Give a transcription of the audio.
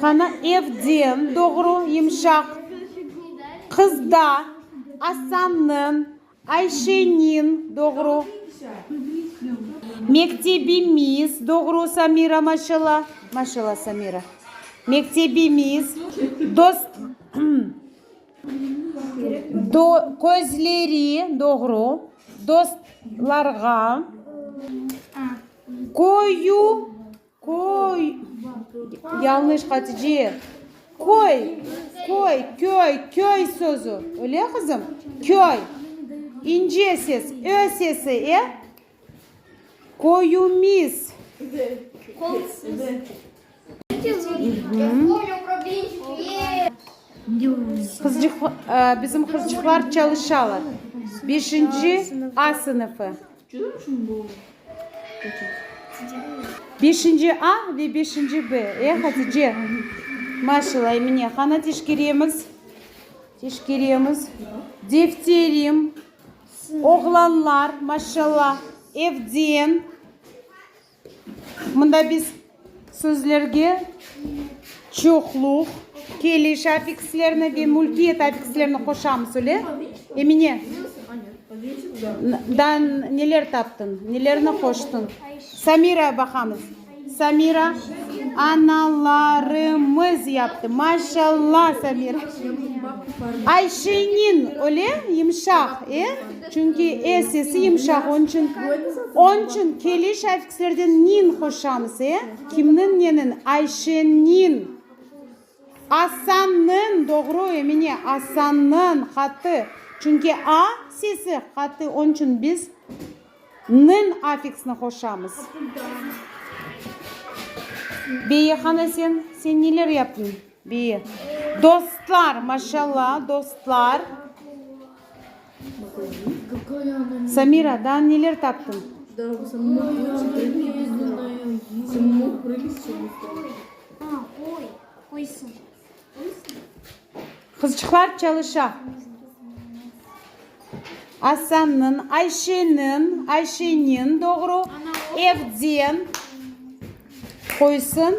Qana, evden, doğru, yımşaq. Qızda, Asannıñ, Ayşeniñ, doğru. Mektebimiz, doğru, Samira, maşalla. Maşalla, Samira. Mektebimiz, dost, do, közleri, doğru, dostlarğa, köyü, Köy, yañlış, Hatice, köy, köy, köy, köy sözü, öyle, qızım? Köy, ince ses, ö sesi, e? Köyümiz. Qızcıq, bizim qızcıqlar çalışalar. Beşinci A sınıfı. Beşinci A ve beşinci B, e, Hatice? Maşallah, Emine, qana teşkeremiz, teşkeremiz. Defterim, oğlanlar, maşallah, evden. Mında biz sözlerge çoqluq, keliş affikslerini ve mülkiyet affikslerini qoşamız, öyle? Emine, daa neler taptıñ, nelerni qoştıñ? Samira baqamız. Samira, analarımız yaptı. Maşallah, Samira. Ayşeniñ, öyle? Yımşaq, e? Çünki e sesi yımşaq, onıñ içün, onıñ içün keliş affikslerden niñ qoşamız, e? Kimniñ, neniñ? Ayşeniñ. Asannıñ, doğru, Emine, Asannıñ, qattı. Çünki a sesi qattı, onıñ içün biz nıñ affiksini qoşamız. Beye, qana sen, sen neler yaptıñ, Beye? Dostlar, maşallah, dostlar. Samira, daa neler taptıñ? Qızçıqlar çalışa. Asannıñ, Ayşeniñ, Ayşeniñ, doğru, evden qoysın.